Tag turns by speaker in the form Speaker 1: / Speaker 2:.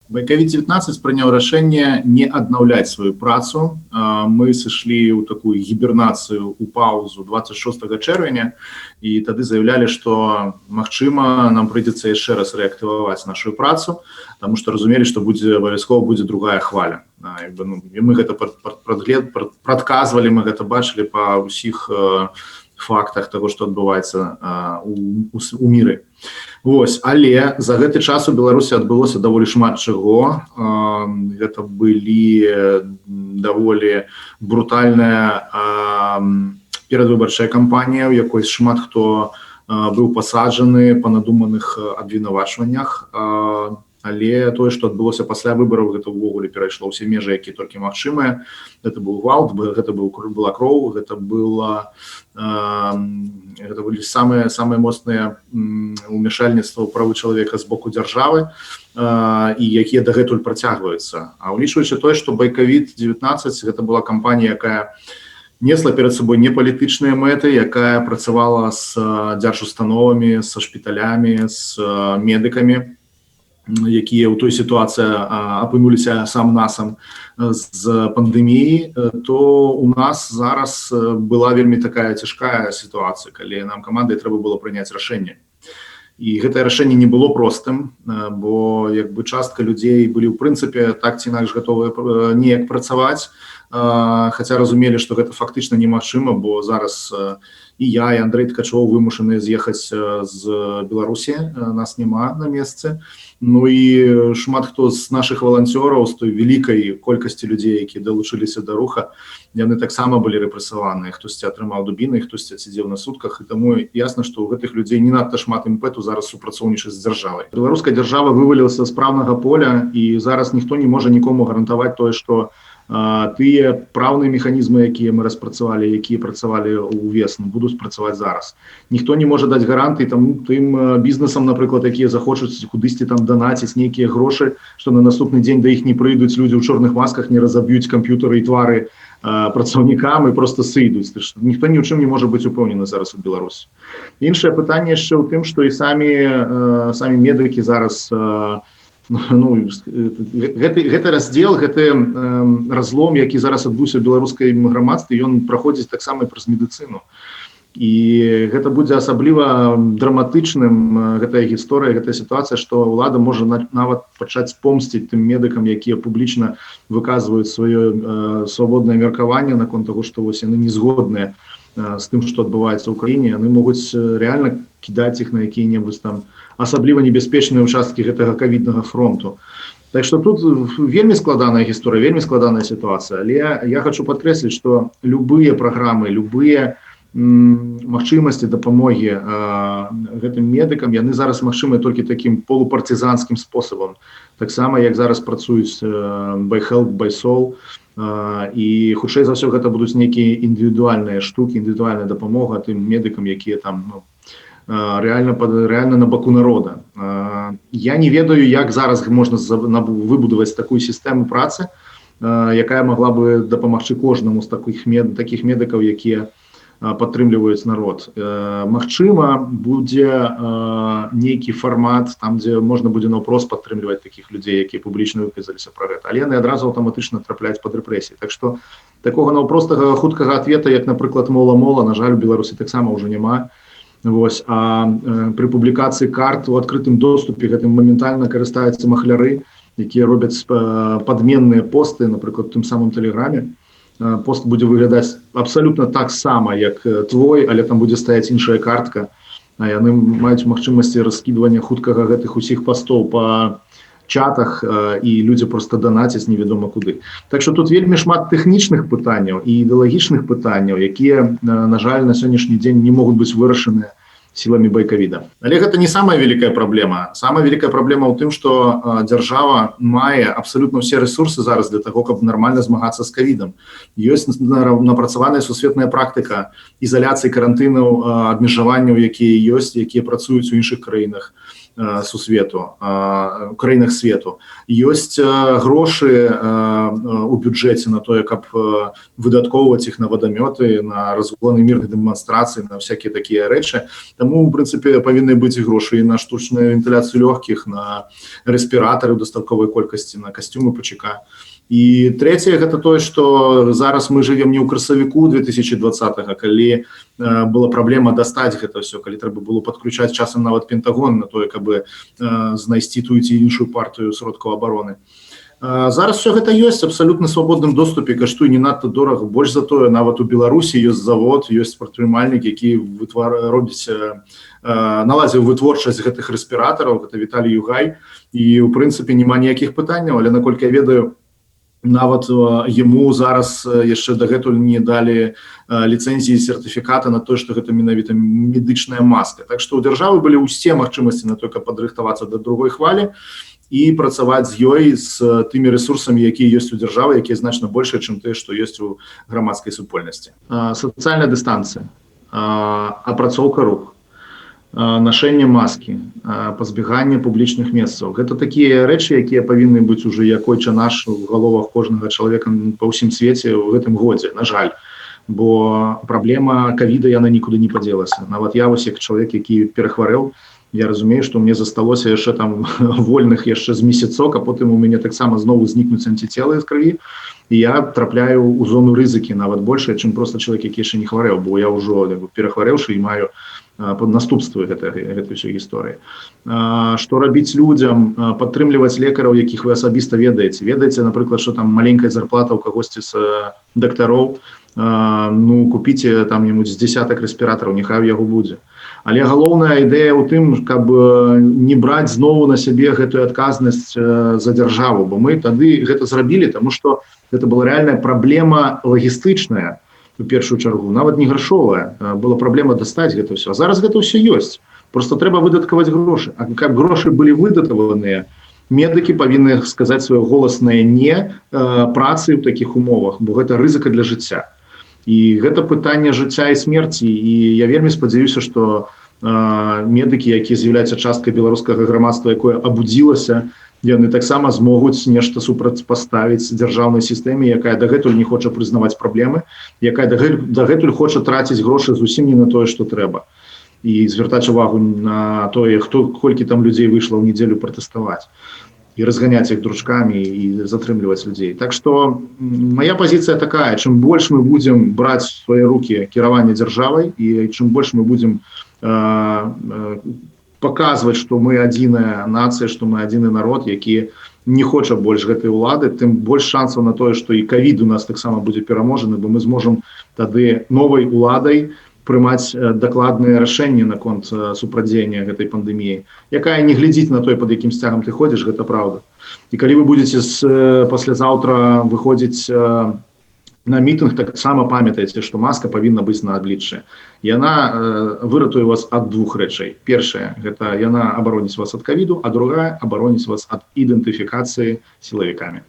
Speaker 1: Байкавід 19 прыняў рашэнне не аднаўляць сваю працу. Мы сышлі ў такую гібернацыю, у паузу 26 чэрвеня і тады заяўлялі, што, магчыма, нам прыйдзецца яшчэ раз рэактываваць нашу працу, таму што разумелі, што будзе абавязкова будзе другая хваля. Як бы, ну, і мы гэта прадказвалі, мы гэта бачылі па ўсіх фактах таго, што адбываецца у міры. Вось, але за гэты час у Беларусі адбылося даволі шмат чаго. Гэта былі даволі брутальная перадвыбарчая кампанія, у якой шмат хто быў пасаджаны па надуманых абвінавачваннях. Але тое, што адбылося пасля выбараў, гэта ўвогуле перайшло ўсе межы, якія толькі магчымыя. Гэта быў гвалт, гэта была кроў, гэта былі самыя моцныя умяшальніцтва ў правы чалавека з боку дзяржавы, і якія дагэтуль працягваюцца. А ўлічваючы тое, што Байкавід 19 гэта была кампанія, якая несла перад сабой не палітычныя мэты, якая працавала з дзяржустановамі, са шпіталямі, з медыкамі, якія ў той сітуацыі апынуліся сам насам з пандэміяй, то у нас зараз была вельмі такая цяжкая сітуацыя, калі нам камандай трэба было прыняць рашэнне. І гэтае рашэнне не было простым, бо як бы частка людзей былі ў прынцыпе так ці інакш гатовыя неяк працаваць, хаця разумелі, што гэта фактычна немагчыма, бо зараз і я, і Андрэй Ткачоў вымушаныя з'ехаць з Беларусі, нас няма на месцы. Ну і шмат хто з нашых валанцёраў, з той вялікай колькасці людзей, якія далучыліся да руха, яны таксама былі рэпрэсаваныя, хтосьці атрымаў дубіны, хтосьці адсидзеў на сутках, і таму ясна, што ў гэтых людзей не надта шмат імпэту зараз супрацоўнічаць з дзяржавай. Беларуская дзяржава вывалілася з праўнага поля, і зараз ніхто не можа нікому гарантаваць тое, што тыя праўныя механізмы, якія мы распрацавалі, якія працавалі ўвесну, будуць працаваць зараз. Ніхто не можа даць гарантыі там тым бізнесам, напрыклад, якія захочуць кудысьці там данаціць нейкія грошы, што на наступны дзень да іх не прыйдуць людзі ў чорных масках, не разаб'юць камп'ютары і твары працаўнікам і просто сыдуць. Ніхто ні ў чым не можа быць упэўнены зараз у Беларусі. Іншае пытанне яшчэ ў тым, што і самі медыкі зараз, ну, гэты раздзел, гэты разлом, які зараз адбыўся ў беларускай грамадстве, ён праходзіць таксама і праз медыцыну. І гэта будзе асабліва драматычным, гэтая гісторыя, гэтая сітуацыя, што ўлада можа нават пачаць помсціць тым медыкам, якія публічна выказваюць сваё свабоднае меркаванне наконт таго, што вось яны не згодныя з тым, што адбываецца ў краіне. Яны могуць рэальна кідаць іх на якія-небудзь там асабліва небяспечныя участкі гэтага кавіднага фронту. Так что тут вельмі складаная гісторыя, вельмі складаная сітуацыя, але я хочу падкрэсліць, што любыя праграмы, любыя магчымасці дапамогі гэтым медыкам, яны зараз магчымыя толькі такім полупартызанскім спосабам, таксама як зараз працуюць ByHelp, BySol, і хутчэй за ўсё гэта будуць нейкія індывідуальныя штукі, індывідуальная дапамога тым медыкам, якія там, ну, рэальна на баку народа. Я не ведаю, як зараз можна выбудаваць такую сістэму працы, якая могла бы дапамагчы кожнаму з такіх медыкаў, якія падтрымліваюць народ. Магчыма, будзе нейкі фармат там, дзе можна будзе наўпрост падтрымліваць такіх людзей, якія публічна выказаліся пра гэта, але яны адразу аўтаматычна трапляюць пад рэпрэсіі. Так што такога наўпростага хуткага ответа, як, напрыклад, мола-мола, на жаль, у Беларусі таксама ўжо няма. Вось, а пры публікацыі карт у адкрытым доступе гэтым моментальна карыстаюцца махляры, якія робяць падменныя посты, напрыклад, тым самым тэлеграме. Пост будзе выглядаць абсалютна так сама, як твой, але там будзе стаяць іншая картка. А яны маюць магчымасці раскідвання хуткага гэтых усіх пастоў па чатах, і людзі просто данацяць невядома куды. Так что тут вельмі шмат тэхнічных пытанняў і ідэалагічных пытанняў, якія, на жаль, на сённяшні дзень не могуць быць вырашаныя сіламі Байкавіда. Але гэта не самая вялікая праблема. Самая вялікая праблема ў тым, што дзяржава мае абсалютна ўсе рэсурсы зараз для таго, каб нармальна змагацца з кавідам. Ёсць напрацаваная сусветная практыка ізаляцыі, карантынаў, абмежаванняў, якія ёсць, якія працуюць у іншых краінах. сусвету, у краінах свету. Ёсць грошы у бюджэце на тое, каб выдаткоўваць іх на вадамёты, на разгоны мірных дэманстрацый, на всякие такія рэчы. Таму, у прынцыпе, павінны быць і грошы і на штучную вентыляцыю лёгкіх, на рэспіратары ў дастатковай колькасці, на касцюмы ПЧК. І трэцяе — гэта тое, што зараз мы жывем не ў красавіку 2020, калі была праблема дастаць гэта ўсё, калі трэба было падключаць часам нават Пентагон на тое, каб знайсці тую ці іншую партыю сродкаў абароны. Зараз все гэта ёсць абсалютна свабодным доступе, каштуе не надта дорага. Больш за тое, нават у Беларусі ёсць завод, ёсць прадпрымальнік, які вытвар робіць, наладзіў вытворчасць гэтых рэспіратараў, гэта Віталій Югай, і у прынцыпе няма ніякіх пытанняў. Але, наколькі я ведаю, нават яму зараз яшчэ дагэтуль не далі ліцэнзіі, сертыфіката на тое, што гэта менавіта медычная маска. Так што ў дзяржавы былі ўсе магчымасці на той, каб падрыхтавацца да другой хвалі і працаваць з ёй з тымі рэсурсамі, якія ёсць у дзяржавы, якія значна большыя, чым тыя, што ёсць у грамадскай супольнасці. Сацыяльная дыстанцыя, апрацоўка рук, нашэнне маскі, пазбеганне публічных месцаў — гэта такія рэчы, якія павінны быць уже як «Ойча наш» у галовах кожнага чалавека па ўсім свеце ў гэтым годзе, на жаль, бо праблема кавіда, яна нікуды не падзелася. Нават я вось, як чалавек, які перахварэў, я разумею, што мне засталося яшчэ там вольных яшчэ з месяцок, а потым у мяне таксама зноў узнікнуць антицелы з крыві, і я трапляю ў зону рызыкі нават большая, чым просто чалавек, які яшчэ не хварэў, бо я ўжо перахварэўшы і маю пад наступствы гэтай ўсёй гісторыі. Што рабіць людзям? Падтрымліваць лекараў, якіх вы асабіста ведаеце. Ведаеце, напрыклад, что там маленькая зарплата ў кагосьці з дактароў, ну, купіце там нибудь з десятак рэспіратараў, няхай у яго будзе. Але галоўная ідэя ў тым, каб не браць знову на сябе гэтую адказнасць за дзяржаву, бо мы тады гэта зрабілі, таму что гэта была рэальная праблема лагістычная у першую чаргу, нават не грашовая, была праблема дастаць гэта ўсё. А зараз гэта ўсё ёсць, просто трэба выдаткаваць грошы. А каб грошы былі выдатаваныя, медыкі павінны сказаць сваё голаснае «не» працы ў такіх умовах, бо гэта рызыка для жыцця і гэта пытанне жыцця і смерці. І я вельмі спадзяюся, что медыкі, якія з'яўляюцца часткай беларускага грамадства, якое абудзілася, яны таксама змогуць нешта супрацьпаставіць дзяржаўнай сістэме, якая дагэтуль не хоча прызнаваць праблемы, якая дагэтуль хоча траціць грошы зусім не на тое, што трэба, і звяртаць увагу на тое, хто, колькі там людзей выйшла ў нядзелю пратэставаць, і разганяць іх дручкамі, і затрымліваць людзей. Так что моя пазіцыя такая: чым больш мы будзем браць в свае руки кіраванне дзяржавай і чым больш мы будзем паказваць, што мы адзіная нацыя, што мы адзіны народ, які не хоча больш гэтай улады, тым больш шансаў на тое, што і кавід у нас таксама будзе пераможаны, бо мы зможам тады новай уладай прымаць дакладныя рашэнні наконт супрацьдзеяння гэтай пандэміі, якая не глядзіць на той, под якім сцягам ты ходзіш, гэта праўда. І калі вы будете з паслязаўтра выходзіць на мітынг, таксама памятаеце, што маска павінна быць на абліччы. Яна выратуе вас ад двух рэчай. Першая — гэта яна абароніць вас ад кавіду, а другая — абароніць вас ад ідэнтыфікацыі сілавікамі.